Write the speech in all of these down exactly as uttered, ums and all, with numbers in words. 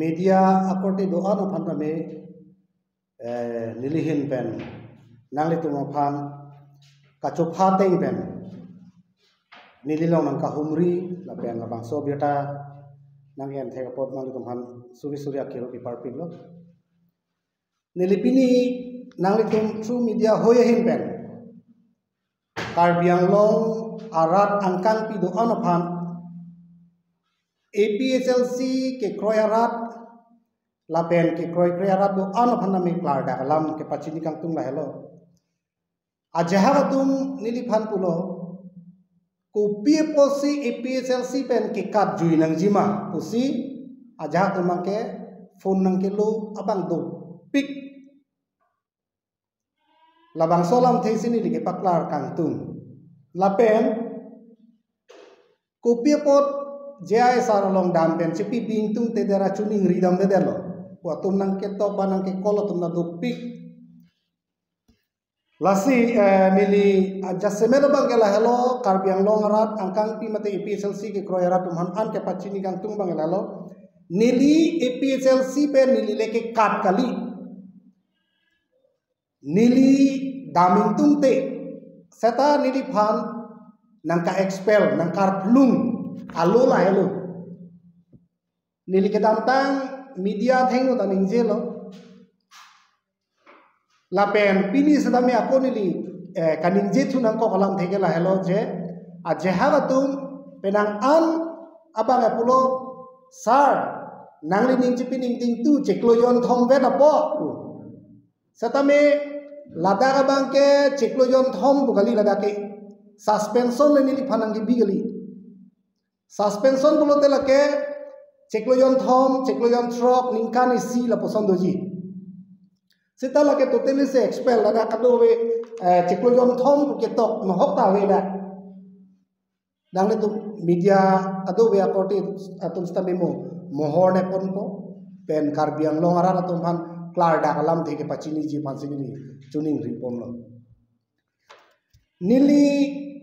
Media akorte do-an aphan tame, eh, nelihin pen nanglitum aphan kachopha ateng pen neli along nangkahumri lapen labangso abirta nang-en thek apot nanglitum aphan suri suri akhiro kiparpiklo. Neli pini nanglitum through media hoi ahin pen Karbi Anglong arat angkangpi do-an aphan A P H L C kekroi arat lapen kekroikre arat do-an aphan tame klardak alam kepachini kangtung lahelo. Ajahak atum neliphan pulo, kopi apotsi A P H L C pen kekat jui nangjima pusi ajahak atum abangke phone nangkelo abang dopik. Labangso alamthe si neli kepaklar kangtung. Lapen kopi apot J I sir along dam pen chepi bingtung te dera chuning ridam te delo. Ko atum nangketok ba nangke-call atum ta dopik. Lasi, eh, neli, ah, jasemet abangke lahelo, Karbi Anglong arat angkangpi mate A P H L C kekroi arat atum aphan an kepachini kangtung abangke lahelo. Neli A P H L C pen neli le kekat kali. Neli dam ingtungte, seta neliphan nangka-expel, nangkarplung, alo lahelo. Neli kedamtang media athengno ta ningjelo. Lapen pini setame ako neli, eh, kaningje thu nangkok alamthe ke lahelo je, ajahak atum penang an abang pulo, "Sir, nangli ning chepi ningtingtu chiklo jonthom vet apo." Setame ladak abangke chiklo jonthom pu kali, ladak ke suspension le neliphan nangkebi kali. Suspension pulote lake chiklo jonthom, chiklo jonthrok, ningkan isi lapuson doji. Seta lake totally si expel, ladak kadokave, eh, chiklo jonthom pu ketok nohok ta ave dak. Nanglitum media kadokave akorte atum setame mo mohor neponpo, pen Karbi Anglong arat atum aphan klardak alamthe kepachiniji aphansi neli chuningri ponlo. Neliphan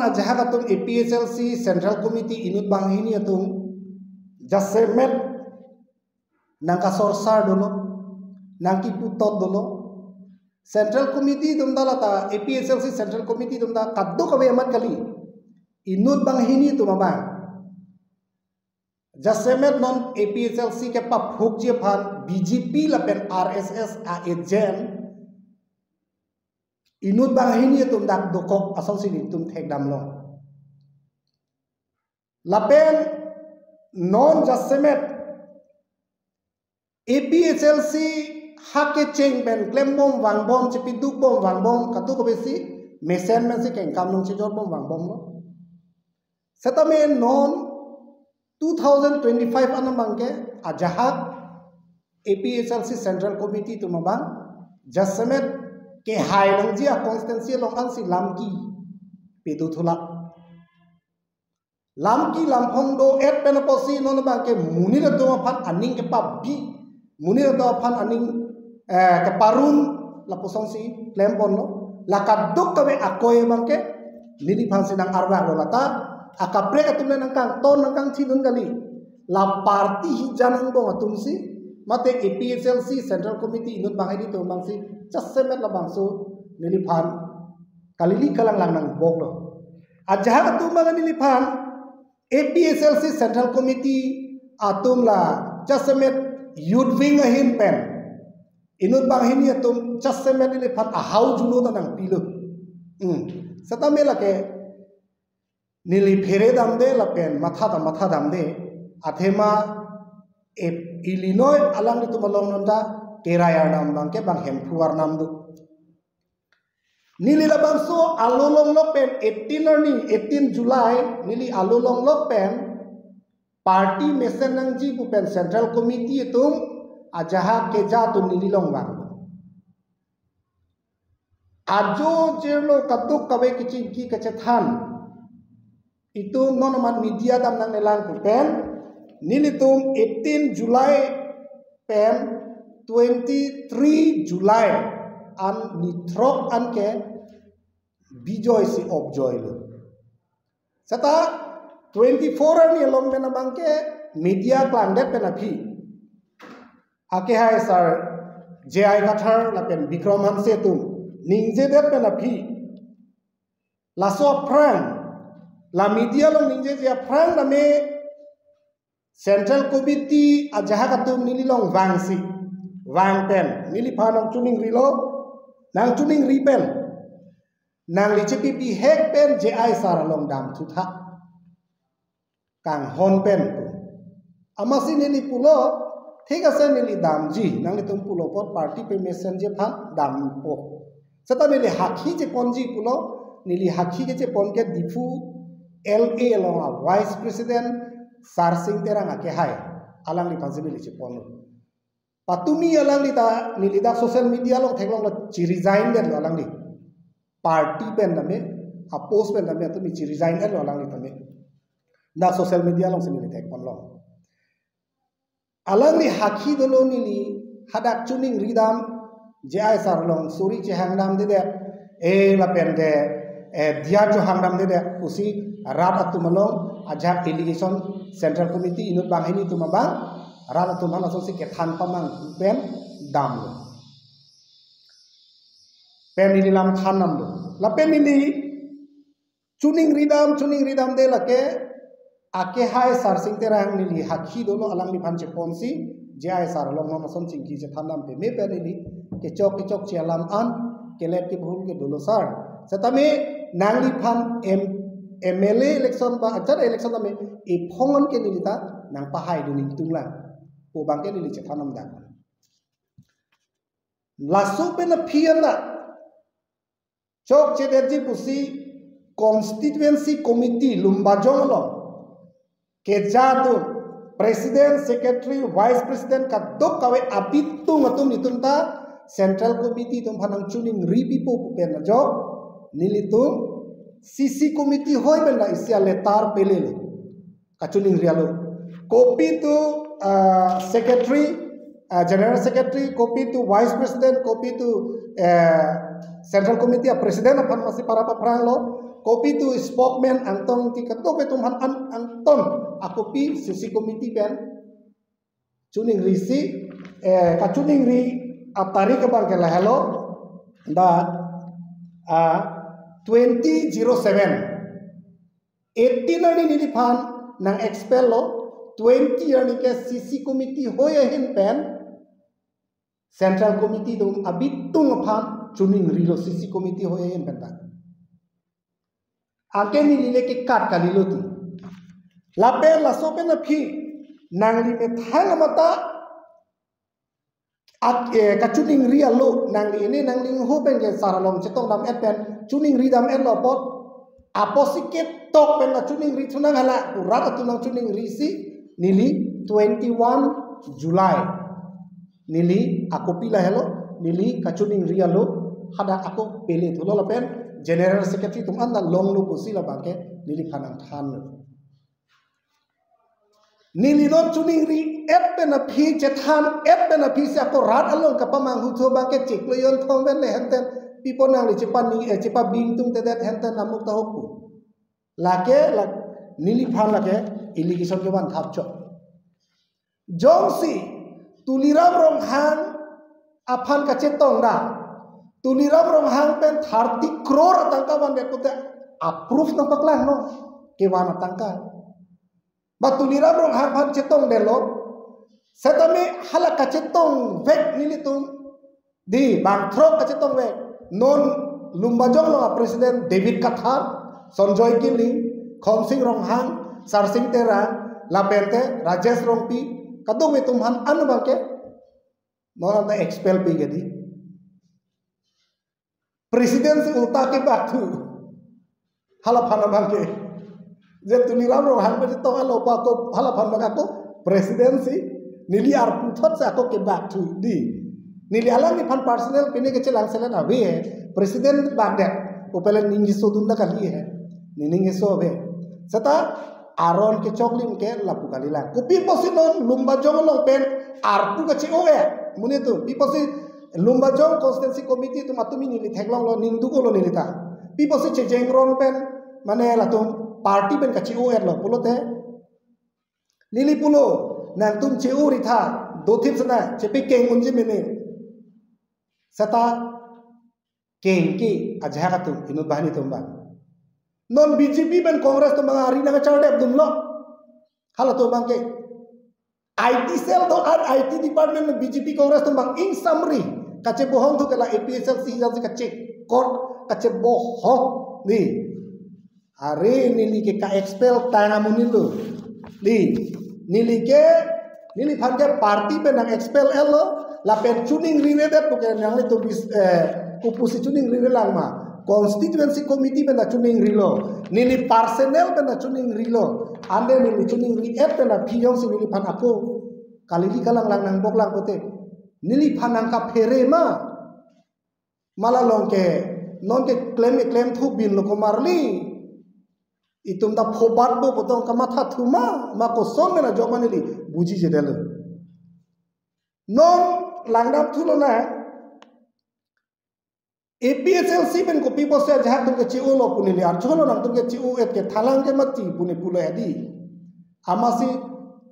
ajahak atum A P H L C Central Committee inut banghini atum jasemet nangkasorsar dolo, nangkiputot dolo. Central Committee atum ta lata, A P H L C Central Committee atum ta kadokave amat kali. Inut banghini atum abang. Jasemet non A P H L C kepaphukji aphan B J P lapen R S S a-agent inut banghini atum dak dokok asonsi nelitum thekdamlo. Lapen non jasemet A P H L C ha kecheng pen klembom vangbom, chepidukbom vangbom, kadokavesi mesen mesen si kengkam nung chejorbom vangbomlo. Setame non two thousand twenty-five an abangke ajahak A P H L C Central Committee atum abang jasemet kehai nangji a-constituency along ansi lamki pedo thulak. Lamki lamphong do-et pen apotsi non abangke monit atum aphan aning kepabi, monit atum aphan aning, eh, keparun lapusonsi klemponlo. La kadokave akoi abangke neliphansi nang-arvaklo, lata akaprek atum le nangkangton nangkangthidun kali. La party hijan angbong atumsi mate A P H L C Central Committee inut banghini atum abangsi jasemet labangso neliphan kalili kalanglang nangboklo. Ajahak atum abang neliphan A P H L C Central Committee atum la jasemet youth wing ahin pen inut banghini atum jasemet neliphan ahau juno ta nangpilo. Hmm. Setame lake neli phere damde lapen matha ta matha damde. Athema e-, ili noi alanglitum along non ta kerai arnam abangke bang Hemphu arnam do. Neli labangso alo longlok pen eighteen arni, eighteen July, neli alo longlok pen party mesen nangji pu pen Central Committee atum ajahak keja atum neli along vang. Ajo jirlo kadokave kechingki kachethan itum non amat media dam nangnelang pu pen, nelitum eighteen July pen twenty-three July an nithrok anke bijoy si opjoilo. Seta twenty-four arni along pen abangke media klangdet pen aphi, akehai sar J I Kathar lapen Bikram Hanse atum ningjedet pen aphi, laso aphrang, la media along ningjeje aphrang tame Central Committee ajahak atum neli along vangsi, vang pen neliphan nangchuningrilo, nangchuningri pen, nangli chepibihek pen J I sar along damthu tha, kanghon pen pu. Amatsi neli pulo, thik ase neli damji, nanglitum pulo apot party pen mesenji aphan dampo. Seta neli hakhi cheponji pulo, neli hakhi kechepon ke Diphu L A along a Vice President Sarsing Terang akehai, alangliphansi neli cheponlo. Patumi alangli ta neli dak social media along theklonglo, chi-resign detlo alangli. Party pen tame, a post pen tame, atumi chi-resign detlo alangli tame. Dak social media alongsi neli thekponlo. Alangli hakhi dolo, neli hadak chuningri dam, J I sar along suri chehang damdedet, eh, lapen te, eh, diya chohang damdedet pusi rat atum along ajahak allegation, Central Committee inut banghini atum abang, rat atum aphan asonsi kethan pamanghu pen damlo. Pen neli lam than damlo. Lapen neli chuningri dam, chuningri damde lake, akehai Sarsing Terang neli hakhi dolo, alangliphan cheponsi, J I sar along non ason chingki chethan dam peme pen neli kechok kechokche alam an, kelet kebhul ke dolo sar. Setame nangliphan M-, M L A election ba achar election tame ephong an ke neli ta nangpahai dun ingtung lang pu abang ke neli chethan dam dak. Laso pen aphi an ta chokchedetji pusi constituency committee Lumbajong along keja atum, president, secretary, vice president kadokave abitung atum, itum ta Central Committee atum aphan nangchuningri pipo pu pen ajok nelitum C C committee hoi pen ta isi a-letter pelelo, kachuningri alo. Kopi tu, ah, secretary, ah, general secretary, kopi tu vice president, kopi tu, eh, Central Committee a president aphan masi para paphranglo, kopi tu spokesman angtong ti kadokave atum aphan an-, angtong akopi C C committee pen chuningrisi, eh, kachuningri atarik abang ke lahelo, dak, ah, twenty zero seven. Eighteen arni neliphan nang-expel lo, twenty arni ke C C committee hoi ahin pen, Central Committee atum abitung aphan chuningrilo, C C committee hoi ahin pen ta. Anke neli le kekat kalilo ti. Lapen laso pen aphi nangli methang amata ak-, eh, kachuningri alo, nangli ini nangli ho pen ke sar along chetong dam-et pen chuningri dam-etlo apot, apotsi ketok pen kachuningri thunang hala pu rat atum nangchuningrisi, neli twenty-one July neli akopi lahelo, neli kachuningri alo hadak ako pele thulo lapen general secretary atum an ta longlo pusi labang ke neliphan nangthanlo. Neli non chuningri-et pen aphi, chethan-et pen aphi si ako rat along kapamanghu thu abang ke chiklo yon thong pen le henten pipo nangli chepa ni, eh, chepa bing tung tedet henten amuk ta hokpu. Lake, lak-, neliphan lake allegation kevan thap chok. Jongsi Tuliram Ronghang aphan kachetong da, Tuliram Ronghang pen thirty crore atangka vandet pute a-proof nangpaklangnon, kevan atangka. Ba Tuliram Ronghang aphan chetongdetlo, setame hala kachetongvek nelitum di bangthrok kachetongvek. Non Lumbajong along a-president David Kathar, Sonjoy Killing, Khonsing Ronghang, Sarsing Terang, lapente Rajesh Rongpi, kadokave atum aphan an abang ke non anta expel pi ke di. President si ulta kebak thu. Halaphan abang ke. Je Tuliram Ronghang pen chetong alo pa ako, halaphan abang ako president si neli arpu thot si ako kebak thu di. Neli alangliphan personal pine kechelangselet ave he. President bak det. Upelen ningje sodun da kali he. Ningje so ave. Seta aron kechoklim ke lapu kalilang. Kopi pusi non Lumbajong along pen arpu kache-o-et. Monit atum, pi pusi Lumbajong Constituency Committee atum atumi neli theklonglo, ningduk-olo neli ta. Pi pusi chejengron pen, mane latum party pen kache-o-etlo pulote, Neli pulo, nangtum che-o ri tha, dothip sana, chepekeng unji mene. Seta kengke ajahak atum, inut banghini atum abang. Non B J P pen Congress atum abang ari nangchardep dunlo. Halatum abangke I T cell do-an, I T department B J P Congress atum abang ingsamri kachebohong thu ke la A P H L C hijab si kachekot, kachebohong di. Are neli ke ka-expel tang amonit lo. Di, neli ke, neliphan ke party pen nang-expel-etlo, lapen choningrire det pu ke nanglitum bis, eh, kopusi choningrire lang ma. Constituency committee pen ta choningrilo. Neli personal pen ta choningrilo. Ante neli choningri-et pen ta phi jongsi neliphan ako kalili kalanglang nangbok lang pote, neliphan nangkaphere ma. Mala long ke, non ke klem, klem thu bin lo komarli. Itum ta phobat bo potong kamatha thu ma, ma koson mena jok ma neli buji jedetlo. Non langdam thu lonang, A P H L C pen kopi pusi ajahak atum ke che-o lo pu neli arjulo, nangtum ke che-o-et ke thalang ke mati pu ne pulo adi. Amatsi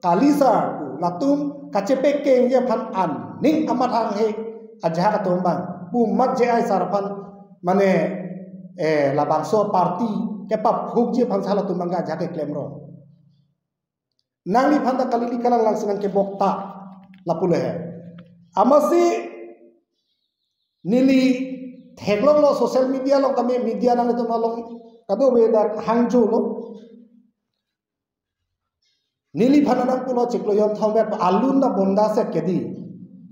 kali sar pu, latum kachepekengji aphan aning amat hanghe ajahak atum abang. Pu mat J I sar aphan mane, eh, labangso party kepaphukji aphan si halatum abang ke ajahak keklem rong. Nangliphan ta kalili kalanglang si nangkebok ta lapulo he. Amatsi neli theklonglo social media along tame, media nanglitum along kadokave dak hangjo lo. Neliphan nangpulo chiklo jonthom vet alun ta bonda set ke di.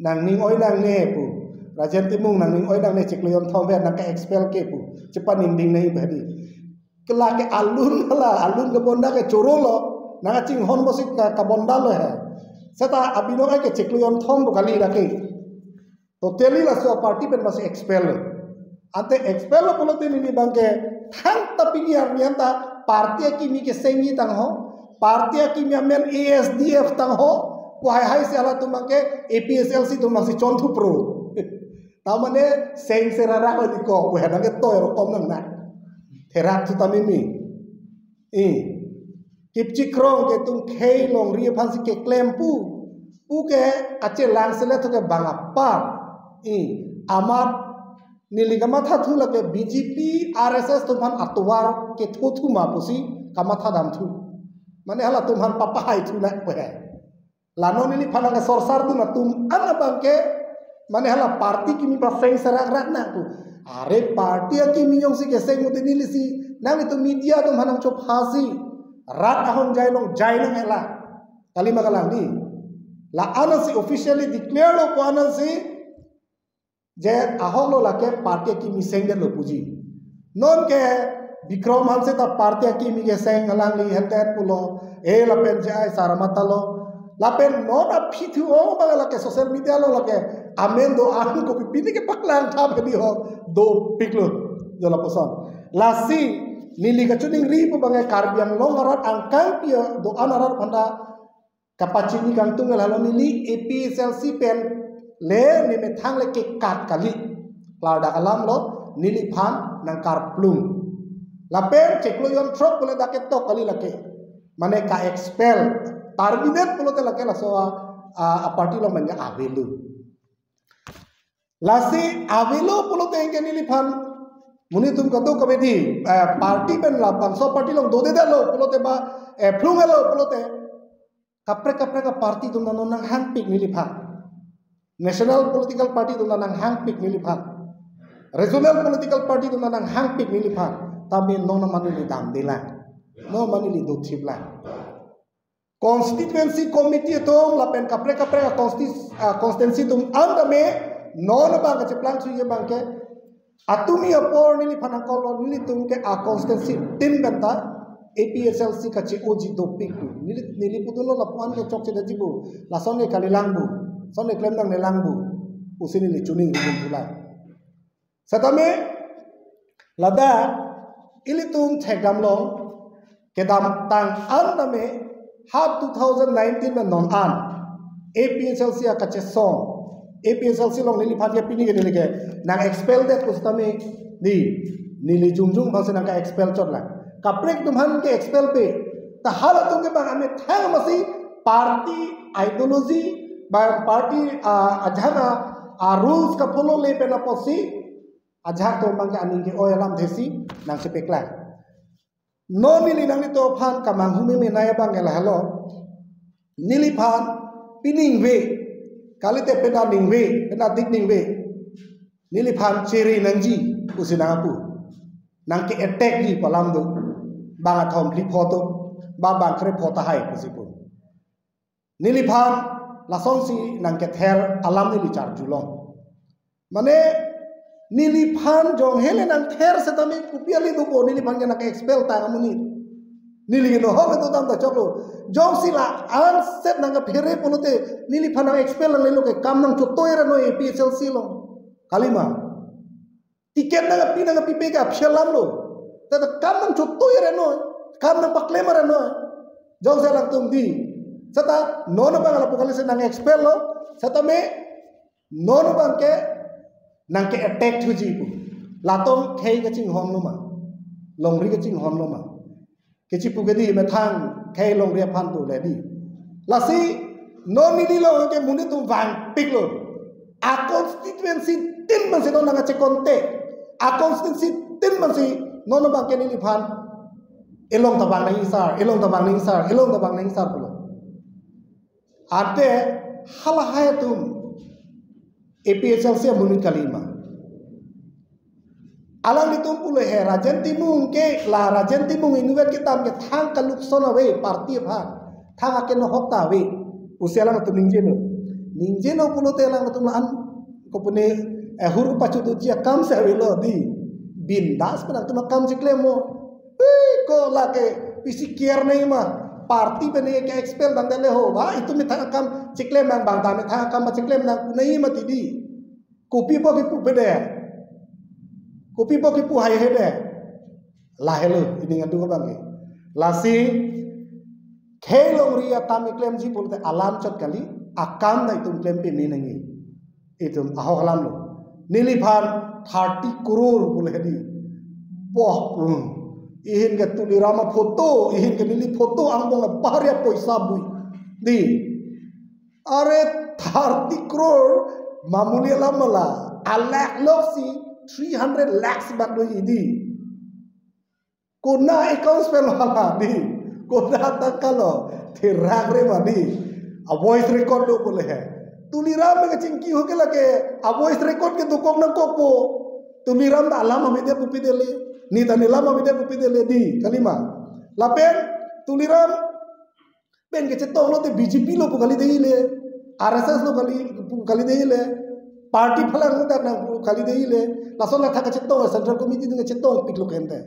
Nangning oi nangne pu. Rajen Timung nangning oi nangne chiklo jonthom vet nangke-expel ke pu. Chepaningding nai ba di. Ke la ke alun la, alun ke bonda ke choro lo. Nangchinghon bosi ka, kabonda lo he. Seta abinong ai ke chiklo jonthom pu kali lake. Totally laso party pen masi expel lo. Ante expel lo pulote neli abang ke thangta pini arni anta party akimi kesengji tangho. Party akimi amen A S D F tangho. Pu haihai si halatum abang ke A P H L C atum abang si chonthu pro. Ta mane seng serara ko di ko, pu henang ke toy rokom nang na. Therak thu ta mimi. I. Kipchikrong ke tum khei longri aphan si keklem pu. Pu ke kachelang selet thu ke bang apar. I. Amat neli kamatha thu lake B J P, R S S atum aphan atovar ketho thu ma pusi kamatha dam thu. Mane halatum aphan papahai thu na pu he. La non neliphan nangsorsar dun atum an abang ke, mane hala party kimi paseng serak rak nang pu. Are party akimi jongsi keseng mati neli si, nanglitum media atum aphan nangchophasi. Rat ahong jai long jai nang hela. Kalima kalang di. La-an si officially declare lo ko-an si, je ahok lo lake party akimi sengdetlo puji. Non ke Bikram Hanse ta party akimi keseng alangli henten pulo. Eh, lapen J I sar amat ta lo. Lapen non aphi thu-o abang lake social media along lake amen do-an kopi pini kepaklang thap hedi ho. Dopiklo. Jo lapuson. Lasi neli kachiningri pu abang Karbi Anglong arat angkang pi do-an arat aphan ta kapachini kangtung ke lalo neli A P H L C pen le ne methang le kekat kali. Klardak alam lo neliphan nangkarplung. Lapen chiklo jonthrok pulote dak ketok kali lake. Mane ka-expel, terminate pulote lake laso a, a, a party along mane avelo. Lasi avelo pulote ke neliphan monit atum kadokave di, eh, party pen labangso party along dodedetlo pulote ba, eh, phlung-etlo pulote. Kaprek kaprek aparty atum ta non nanghangpik neliphan. National political party atum ta nanghangpik neliphan. Regional political party atum ta nanghangpik neliphan. Tame non mane neli damdelang. Non mane neli dothiplang. Constituency committee atum lapen kaprek kaprek a consti-, a constituency atum an tame non abang kacheplang suye abang ke atumi apor neliphan nangkoklo, nelitum ke a constituency tin pen ta A P H L C kache-oji dopik pu. Neli, neli pudunlo lapu-an ke chokche daji pu. Lason ke kalilang pu. Lason ke klemnang nelang pu. Pusi neli chiningri dun pulang. Setame ladak ilitum thekdamlong kedamtang an tame ha two thousand nineteen pen non an A P H L C akachesong, A P H L C along neliphan ke pini ke neli ke nang-expel det pu setame di neli jongjong abang si nangka-expel chotlang. Kaprek atum aphan ke-expel pe. Ta halatum ke abang amethang masi party ideology, ba party, ah, ajahak a, ah, rules kafollow le pen apotsi, ajahak atum abang ke aning ke-oi alamthe si nangchepeklang. Non neli nanglitum aphan kamanghu meme nai abang ke lahelo. Neliphan pining ave, kalite pena ningve, pena dik ningve. Neliphan chere nangji pusi nangpu. Nangke-attack ji pu alam do. Bang athom phli pho to, ba bang kre pho tahai pusi pu. Neliphan lasonsi nangkether alam neli charjulong. Mane, neliphan jong hele nangther setame kopi ale dopo, neliphan ke nangke-expel tang amonit. Neli ke nohok ke dodam ta choklo. Jongsi la-an set nangkephere pulote, neliphan nang-expel nanglelo ke kam nangchotoi ra noi A P H L C along. Kalima. Ticket nangkepi nangkepipe ke aphi alam lo. Tata kam nangchotoi ra noi, kam nangpaklem ra noi. Jongsi alangtum di. Seta non abang lapu kali si nang-expel lo. Setame non abang ke nangke-attack thuji pu. Latum khei kachinghon lo ma, longri kachinghon lo ma. Kachipu ke di methang khei longri aphan pu le di. Lasi non neli along ke monit atum vangpiklo. A-constituency tin mansi non nangkachekonte. A-constituency tin mansi non abang ke neliphan, elong ta vang nang sir, elong ta vang nang sir, elong ta vang nang sir pulo. Ante halahai atum A P H L C amonit kalima. Alanglitum pulo he, Rajen Timung ke, la Rajen Timung inutvet kedam ke thang kalukson ave party aphan, thang akenohok ta ave pusi alangtum ningjelo. Ningjelo pulote alangtum la-an kopune, eh, hur pachuduji akam si avelo di. Bindas pen alangtum akam chiklem mo. Hei, ko lake pisi care nai ma. Party pen ke expel dang dele ho. Ba, itum methang akam chiklem nang bang ta methang akam chiklem nang pu nai ma ti di. Kopi po kipu pede. Kopi po kipu hai hede. Lahelo, ining adu abang ke. Lasi, khei longri atam keklemji pulote alam chot kali, akam ta itum klem peme nangji. Itum ahok alam lo. Neliphan thirty crore pulo he di. Boh, hmm. Ihin ke Tuliram aphoto, ihin ke neli photo angbong abahar ya poisa bui. Di. Are thirty crore mamuli alam ma la. Alakh lok si three hundred lakhs bak do idi. Konat accounts pen lo hala di. Konat tangka lo. Therak re ma di. A-voice record do pulo he. Tuliram ke chingki ho ke lake. A-voice record ke dokok nangkokpo. Tuliram ta alam amede kopi dele. Neta nelam amede kopi dele di. Kalima. Lapen Tuliram pen kachetong lote B J P lo pu kali dei le, R S S lo kali pu kali dei le, party phalang lo dak nang pu kali dei le, lason athak kachetong Central Committee atum kachetongpiklo kente.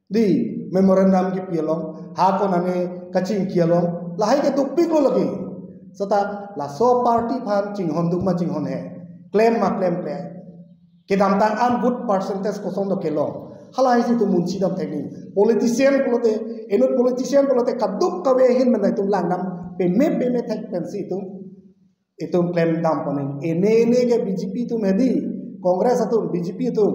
Di memorandum kipi along, ha konane kachingki along, lahai ke dopiklo lake. Seta laso party aphan chinghon duk ma chinghon he, klem ma klem kle. Kedamtang an vote percentage koson do kelong. Halahai si itum munchi dam thek nangji. Politician pulote, inut politician pulote kaduk kave ahin menai itum langdam peme peme thek pensi itum, itum klem dampo nangji. Ene ene ke B J P atum he di, Congress atum, B J P atum.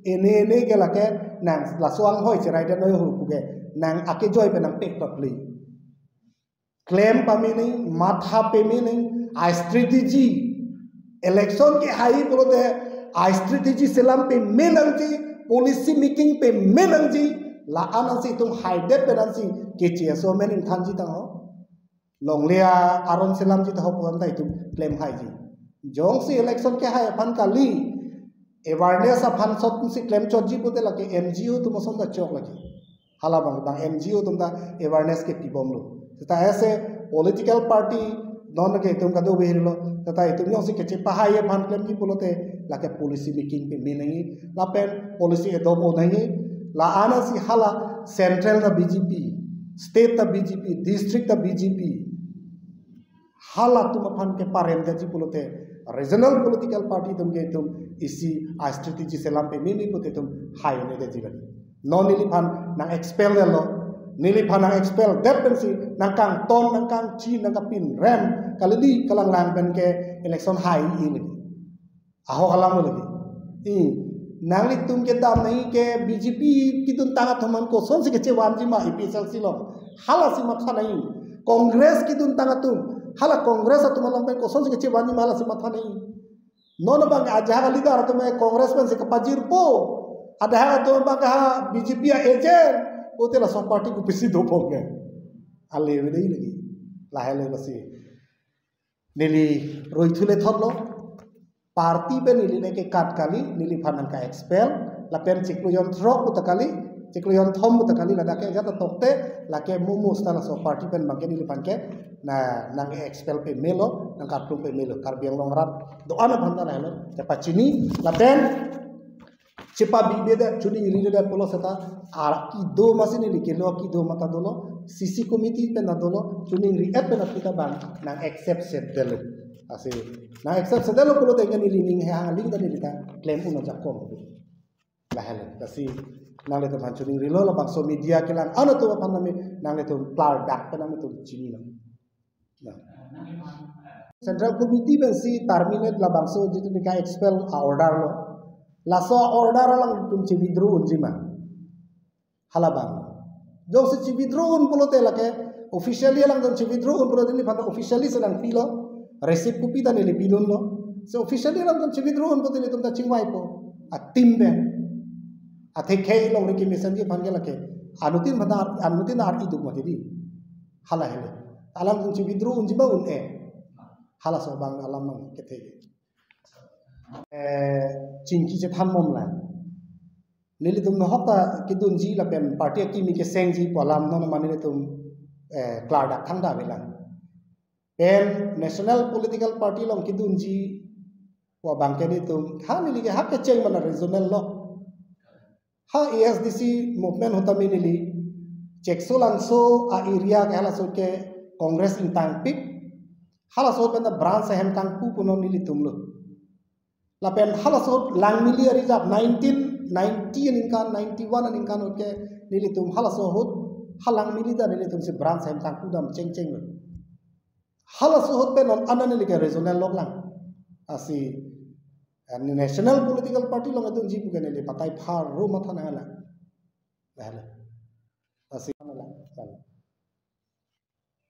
Ene ene ke lake nang laso anghoi cherai det noi ho pu ke. Nang akejoi pen nangpek totli. Klem pame nangji, matha peme nangji, a-strategy. Election kehai pulote, a-strategy selam peme nangji, policy making peme nangji, la-an ansi itum haidet pen ansi keche aso men ingthanji tang ho. Longle aron selamji ta ho pu anta itum klem haiji. Jongsi election kehai aphan kali, awareness aphan sot si klem chotji pulote lake N G O atum ason ta chok lake. Hala abang, bang N G O atum ta awareness kepibomlo. Seta as a political party, non ke itum kado behirlo. Seta itum jongsi kachepahai aphan klemji pulote, lake policy making peme nangji, lapen policy adopt-o nangji, la-an ansi hala central ta B J P, state ta B J P, district ta B J P. Halatum aphan keparem detji pulote, regional political party atum ke itum isi a-strategy selam peme nangji pulote itum hai un-edetji lagi. Non neliphan nang-expel detlo, neliphan nang-expel det pensi nangkangton, nangkangchi, nangkapinrem, kalili kalanglang pen ke election hai-i lagi. Ahok alam lagi. I, nanglitum kedam nangji ke B J P kedun tang athom an kosonsi kechevanji ma A P H L C along. Halasi matha nangji. Congress kedun tang atum. Hala Congress atum along pen kosonsi kechevanji ma lasi matha nangji. Non abang ajahak leader atum Congress pensi kepajirpo. Ajahak atum abang ha B J P a-agent. Pulote laso party kopisi dopo ke. Ale bede lagi. Lahelo lasi. Neli roi thule thotlo. Party pen neli neke kat kali, neliphan nangka-expel, lapen chiklo jonthrok puta kali, chiklo jonthom puta kali, ladak ke jat tokte, lake mumus ta laso party pen abang ke neliphan ke, na nang-expel pamelo, nangkarplung pamelo, Karbi Anglong arat do-an aphan ta lahelo, kepachini, lapen, chepabibedet, choningriredet pulo seta, ar kedo masi neli kelo kedo mata dolo, C C committee pen ta dolo, choningri-et pen aphi ta abang, nang-accept sedetlo. Lasi, nang-accept sedetlo pulote neli ning hehang aling ta neli ta klem un ajakong. Lahelo, lasi, nanglitum aphan choningrilo labangso media kelang, ano tu aphan nami, nanglitum klardak pen nanglitum chinilo. Nah. Central Committee pensi terminate labangso jitu nangka-expel a-order lo. Laso a-order alangtum che-withdraw unji ma. Hala abang. Jongsi che-withdraw un pulote lake officially alangtum che-withdraw un pulote neliphan officially si nangpilo. Receipt kopi ta neli pidunlo. So officially alangtum che-withdraw un pulote nelitum ta chingvaipo. A-team pen. Athe khei longri kemesen ji aphan ke lake. Anuttin aphan ta, anuttin ar iduk mati di. Hala hele. Alangtum che-withdraw unji ma un-e. Halaso abang alam mang kethe. Eh, chingki chethan mom la. Nelitum nohok ta kedunji lapen party akimi kesengji pu alam non ma nelitum, eh, klardak thangta avelang. Pen national political party along kedunji pu abang ke nelitum, ha neli ke ha kecheng mana regional lo. Ha A S D C movement ahut tame neli Cheksolangso a-area ke halaso ke Congress ingtangpik. Halaso pen ta branch ahem kangpu punon nelitum lo. Lapen halaso Langmili a-reserve nineteen ninety aningkan, ninety-one aningkan ahut ke nelitum halaso ahut ha Langmili ta nelitum si branch ahem kangpu dam chengcheng lo. Halaso ahut pen non an neli ke regional loklang. Lasi, eh, national political party along kedunji pu ke neli patai pharo matha nanglang. Lahelo.